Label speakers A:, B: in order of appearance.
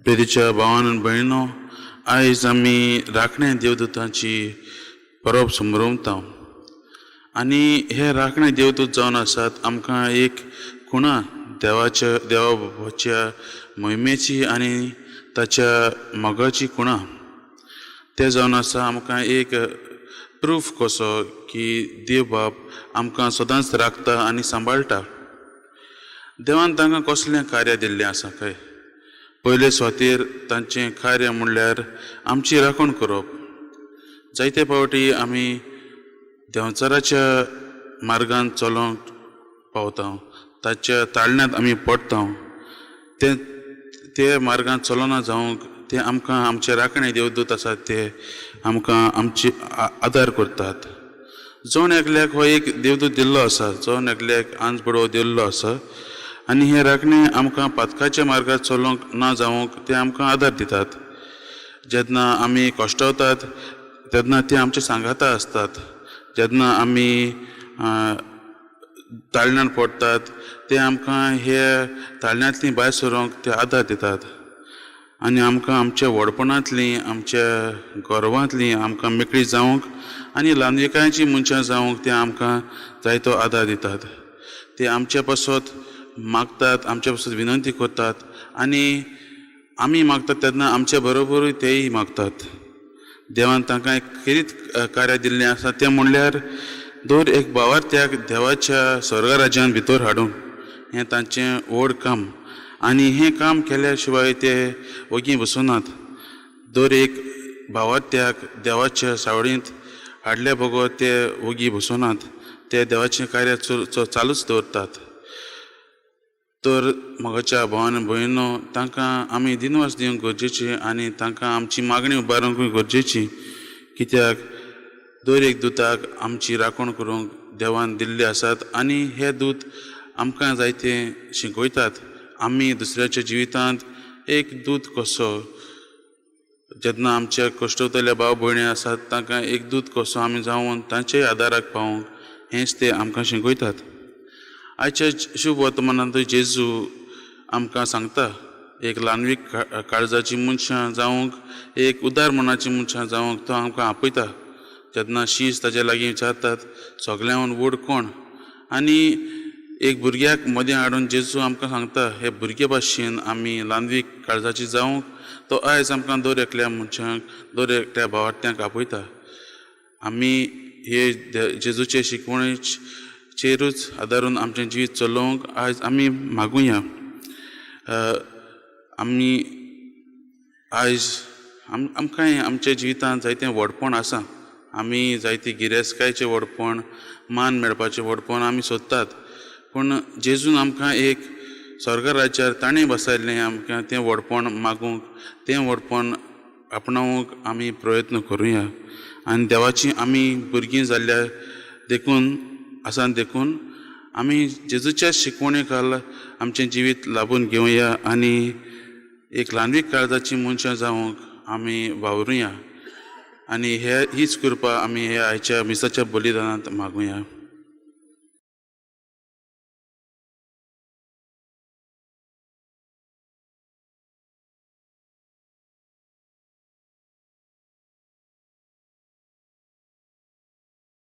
A: प्रेरीच्या भावान आनी भयणो, आयज आमी राखणे देवदूतांची परब समरमता आनी हे राखणे देवदूत जावन आसात आमकां एक खुणा देवाच्या देवाच्या मोहिमेची आनी ताच्या मोगाची खुणा. ते जावन आसा आमकां एक प्रूफ कसो की देव बाप आमकां सदांच राखता आनी सांबाळटा. देवान तांकां कसलें कार्य दिल्लें आसा काय? पयले सुवातेर तांचें कार्य म्हणल्यार आमची राखण करप. जायते फावटी आमी देंवचाराच्या मार्गान चलोवंक पावता, ताच्या ताळण्यांत आमी पडटा. ते ते मार्गान चलना जावंक ते आमकां आमचे राखणे देवदूत आसात ते आमकां आमची आदार करतात. जण एकल्याक हो एक देवदूत दिल्लो आसा, जण एकल्याक आंज बडोव दिल्लो आसा आनी हे राखणे आमकां पातकाच्या मार्गार चलोवंक ना जावंक ते आमकां आदार दितात. जेन्ना आमी कश्टवतात तेन्ना ते आमचे सांगाता आसतात. जेन्ना आमी ताळण्यान पडटात ते आमकां हे ताळण्यांतली भायर सरूंक ते आदार दितात आनी आमकां आमच्या व्हडपणांतली आमच्या गर्वांतली आमकां मेकळी जावंक आनी ल्हानविकायेची मनशां जावंक ते आमकां जायतो आदार दितात. ते आमचे पासत मागतात, आमचे पासत विनंती करतात आनी आमी मागतात तेन्ना आमचे बरोबरूय तेय मागतात. देवान तांकां एक खेरीत कार्य दिल्लें आसा तें म्हणल्यार दर एक भावार्थ्याक देवाच्या स्वर्ग राज्यान भितर हाडूंक हें तांचें व्हड काम आनी हें काम केल्या शिवाय ते वगी बसनात. दर एक भावार्थ्याक देवाच्या सावळींत हाडल्या बगर ते वगी बसनात, ते देवाचें कार्य चालूच दवरतात. तर म्हज्या भावान भयणो, तांकां आमी दिनवास दिवंक गरजेची आनी तांकां आमची मागणी उबारूंकूय गरजेची, कित्याक दर एक दुताक आमची राखण करूंक देवान दिल्ले आसात आनी हे दूत आमकां जायते शिकयतात. आमी दुसऱ्याच्या जिवितांत एक दूत कसो, जेन्ना आमच्या कश्टवतले भाव भयणी आसात तांकां एक दूत कसो आमी जावन तांच्याय आदाराक पावोवंक हेंच ते आमकां शिकयतात. आयच्या शुभ वर्तमानांत जेजू आमकां सांगता एक ल्हानवीक काळजाची मनशां जावंक, एक उदार मनाची मनशां जावंक तो आमकां आपयता. जेन्ना शीस ताच्या लागीं विचारतात सगळ्यांहून व्हड कोण, आनी एक भुरग्याक मदें हाडून जेजू आमकां सांगता हे भुरगे भाशेन आमी ल्हानवीक काळजाची जावंक तो आयज आमकां दर एकल्या मनशांक दर एकल्या भावार्थ्यांक आपयता. आमी हे जेजूचे शिकवणेचेरूच आदारून आमचें जिवीत चलोवंक आयज आमी मागुया. आमी आयज आमकां आमच्या जिवितांत जायतें व्हडपण आसा, आमी जायती गिरेस्तकायेचें व्हडपण, मान मेळपाचें व्हडपण आमी सोदतात, पूण जेजून आमकां एक स्वर्ग राज्यार ताणें बसयल्लें आमकां तें व्हडपण मागूंक, तें व्हडपण आपणावंक आमी प्रयत्न करुया. आनी देवाची आमी भुरगीं जाल्ल्या देखून आसा, देखून आमी जेजूच्या शिकवणे खाल आमचें जिवीत लाबून घेवया आनी एक ल्हानवीक काळजाची मनशां जावंक आमी वावरुया आनी हे हीच कृपा आमी हे आयच्या मिसाच्या बलिदानांत मागुया.